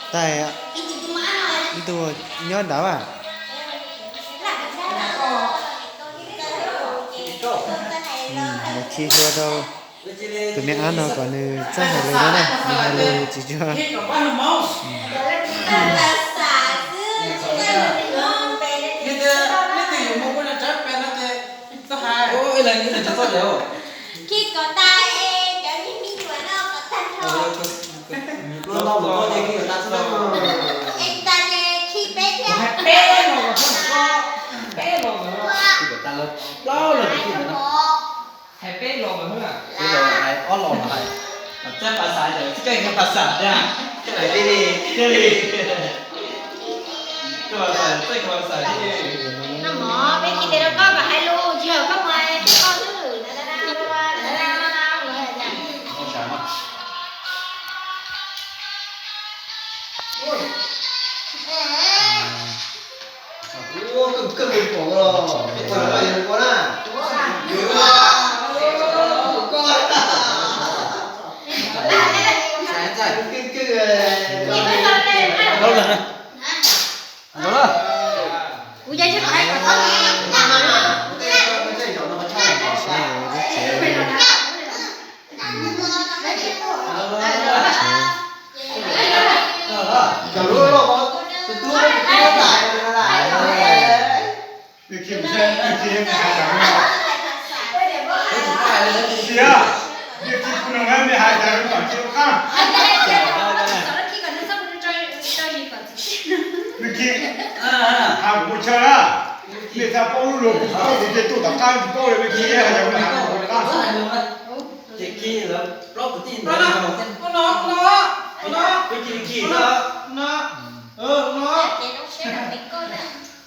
Tais, ib tug nyob nrad as. Nws khi hlua rau tus me ab no kom nws txhob hais lus no na, nws hais lus tsis tshua. Khi kom tas es cov niag me nyuam no kom tag nrho. Es tas ces khi peb thiab. Hais peb los, hais ob los hais, txawj pas xav ces txawj pas xav thiab, thiaj li, thiaj li. Noj mov, peb khi tes rau koj kom hais lus, tsis yog koj mus qhia koj xwb. Kuv yeej tsis paub hais kom txhob. Tias, tias kuv no me hais tias nws tawm tsis qab. Nws khi, hais kuv mus chaw na. Mej txhaj paub lub lug kuv paub kuv ces tuaj tom qab tsis paub li, mej khi hais tias nws hais kuv tom qab.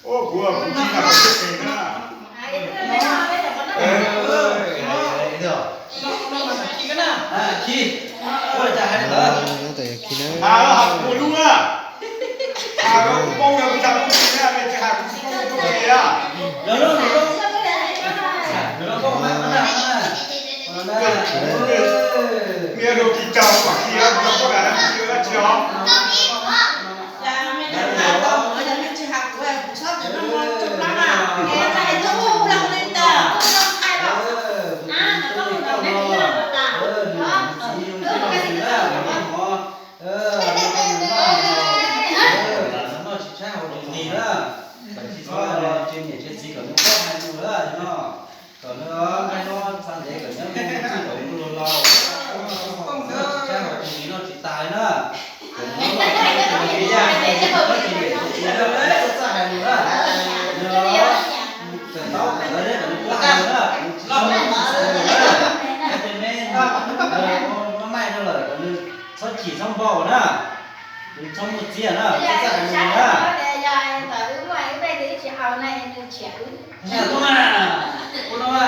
Ua kuv, kuv khi na, kuv tsis pem na. Has los has kuv lub na. Has los kuv paub yog kuv tsis paub tsis na, mej tsis has kuv tsis paub kuv tsis na. Mej rau khi caug kom khi, kuv tsis paub dab tsi os. Noj tsis tshab hauv tus nqi na, tsis txhob tsiv niam tsiv txiv kom nws paub hais lus na no. Kom nws nqaij no txha ntev kom nyob mus txij thaum ntuj los laus. Noj tsis tshab hauv tus nqi noj tsis tas li na. Kom nws noj tsis tshab tus nqi yaj, txhob tsiv niam tsiv txiv na, kom nws txhob txawj hais lus na. Nws txawm tau kom lawv kom nws txhob hais lus na, kom nws tsis txhob hais lus na. Hais tias me maj maij rau lawm kom nws txhob chim txhob npau na. Nws txhob muaj txiab na, txhob txawj hais lus na. Yog thaum wb muaj wb pej twb tsis haus na, nws tshiam wb. Tub na, ua no na.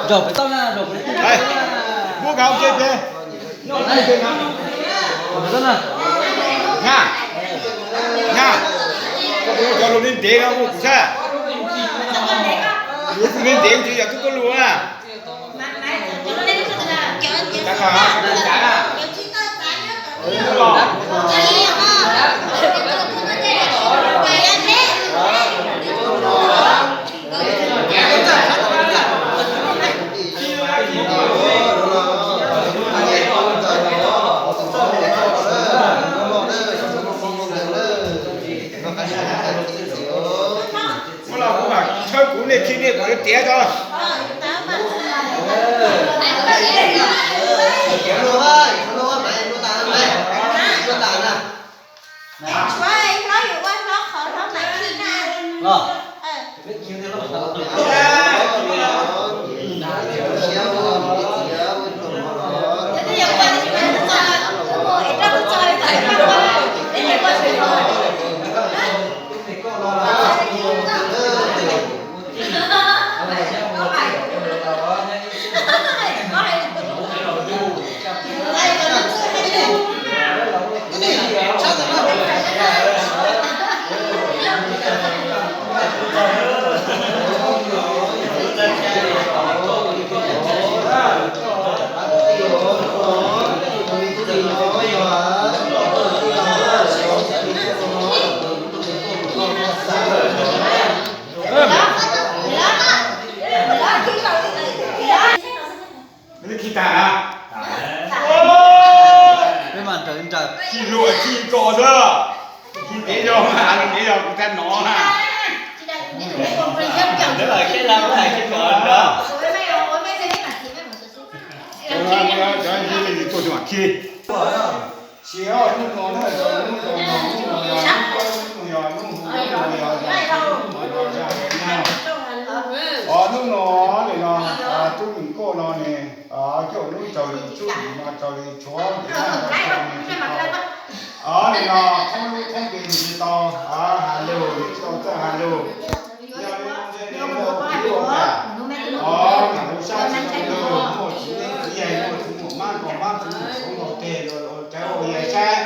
Zaum pem toj na, zaum pem toj na. Muab nqa ua ke pem. Zaum pem toj na. Nyab, nyab, koj puas muaj cov lus ntev ntev no muab kuv saib. Kuv lus ntev ntev kuv tsis yog tub tuaj lus na. Ua los kuv mam tshawb kuv, nej khi nej kom tiav tso. Tshuav ib hlob yuav ua hlob qhov hlob mam khi na. Khi tag hả? Peb mas nrawm nrawm. Khi luag khi ko xwb. Khi peb yog, peb yog kuv tag no na. Nws hais khi lab hais khi ko nrawm. Khi. Sim hnub no na, hnub no, hnub no yog hnub no, hnub no yog hnub no yog hnub no yog hnub no yog hnub no. Hnub no nim no tub Meem Kauj no ne, coj lub raws li tub Meem no raws li tshuav nim no tsis tau. Nim no thoob lub thoob pes nws tsis tau has lug, nws tsis tau txawj has lug. Yog li no ntshe nws muaj ua kev ua kam, nam lub sab tsis zoo lug, muaj txiv neeb txiv yaig, muaj txiv muam mab nraug mab txiv muam suav nkaus teg los ua rau ua yam saib.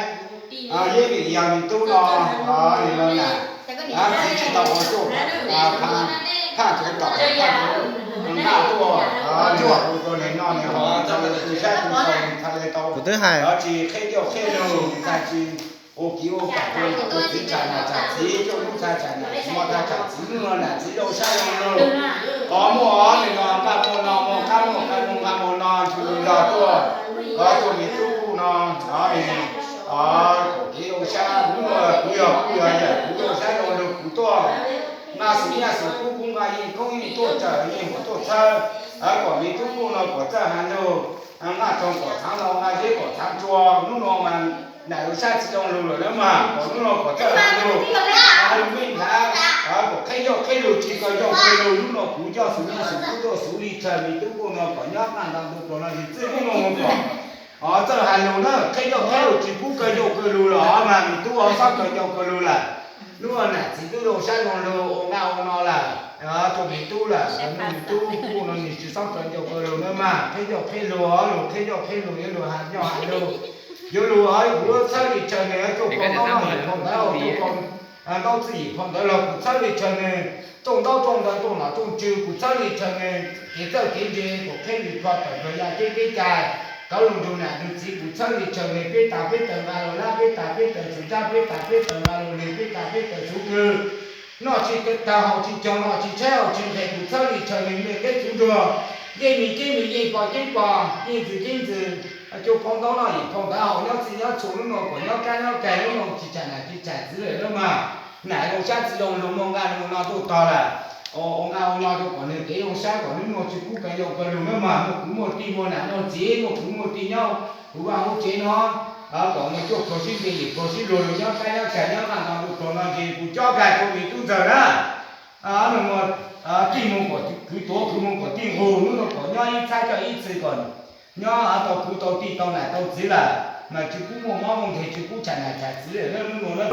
Yeej vim yog nws tub no, nim no na, txiv tsis tau ua tuaj, phaj tsuav tom phaj tsuav nqaj tuaj, ua rau nws noj nws haus, txhaj le tu sab tu sau, txhaj le tau, kuv twb hais, tsis qheb coj qheb lug, txhaj tsis ua kev ua kam rau tus txiv, tsham nam tsham txiv, coj lub txhaj tsham nam, tsis muaj txhaj tsham txiv, hnub no nam txiv zoo sab zoo lug. Qhov muaj nim no nqaj muaj no, muaj qab muaj qab muaj nqaj muaj no, tsuas yog tuaj, tuaj me tub Kuj no, kom kev zoo sab, hnub no kuv yog kuj yog yawm kuv zoo sab zoo lug kuv tuaj. Nqaj xum nyaj xum kub, kub nqaj yeej koob yeej tuaj tsaws yeej tuaj txhawb, kom me tub Kuj no kom txawj has lug, nqaj roo kom txhaav no, nqaj zeb kom txhaav tsua, hnub no mas nam lub sab tsis zoo lug lawm na mas, kom hnub no kom txawj has lug, has lug meej nthav, kom qheb coj qheb lug tsis kaw ncauj kaw lug, hnub no kuv coj xum nyaj xum kub tuaj xub li tsawg, me tub Kuj no kom nyob nqaj nto ntu plaws no tsis txwj hnub no mus kom txawj has lug na, qheb coj qheb lug tsis pub kaw ncauj kaw lug lawm mas me tub xob kaw ncauj kaw lug lawm. Hnub no nam txiv twb zoo sab zoo lug ua nqaj ua no lawm, tuaj me tub lawm, me tub Kuj no nws tsis xob kaw ncauj kaw lug na mas, qheb coj qheb lug, lug qheb coj qheb lug yuav lug has coj has lug, yuav lug, kuv txhawb li tsawg nws tuaj phau ntaub no yim phau ntawv, tuaj phau ntaub txwj yim phau ntawv los kuv txhawb li tsawg nws, rooj ntaub rooj ntawv rooj nom rooj tswv kuv txhawb li tsawg nws, kev txawj kev ntse kom qheb li plho tawm nrog yaj teb teb cai, kauv lug nrug nam nrug txiv kuv txhawb li tsawg nws, peb tas peb taws nqa lug lab, peb tas peb taws txhuv ntsab, peb tas peb taws nqa lug lwg, peb tas peb taws txhuv kws, noj tsis tau haus tsis coog, noj tsis tshaib haus tsis nqhis, kuv txhawb li tsawg nws, me qeb txwv nruag, yeej me ceeb me yeej, pog ceeb pog, yeej ntxwg ceeb ntxwg, cua phau ntaub no yim phau ntawv haus nyob txhij nyob txhua, hnub no kom nyob kab nyob kag, hnub no tsis tsham nam tsis tsham txiv lawm na mas, nam zoo sab txiv zoo lug, muaj nqaj zoo no tuaj tog lawm, ua nqaj ua no rau kom nws kev zoo sab kom hnub no tsis pub kaw ncauj kaw lug na mas, muaj kwv muaj tij, muaj nam muaj txiv, muaj kwv muaj tij nyob huv vaj huv tsev no, kom mus cuaj pluag sib nti yim pluag sib luag lug nyob kab nyob kag nyob nqaj nto ntu pluag no ces kuv cob kag rau me tub ntxawg na. Tij mus kom kwv tuav, kwv mus kom tij nqug, hnub no kom nyob ib txhab coj ib txhis kom nyob tau kwv tau tij tau nam tau txiv lawm mas tsis pub muaj mob muaj nkeeg, tsis pub tsham nam tsham txiv lawm na, hnub no na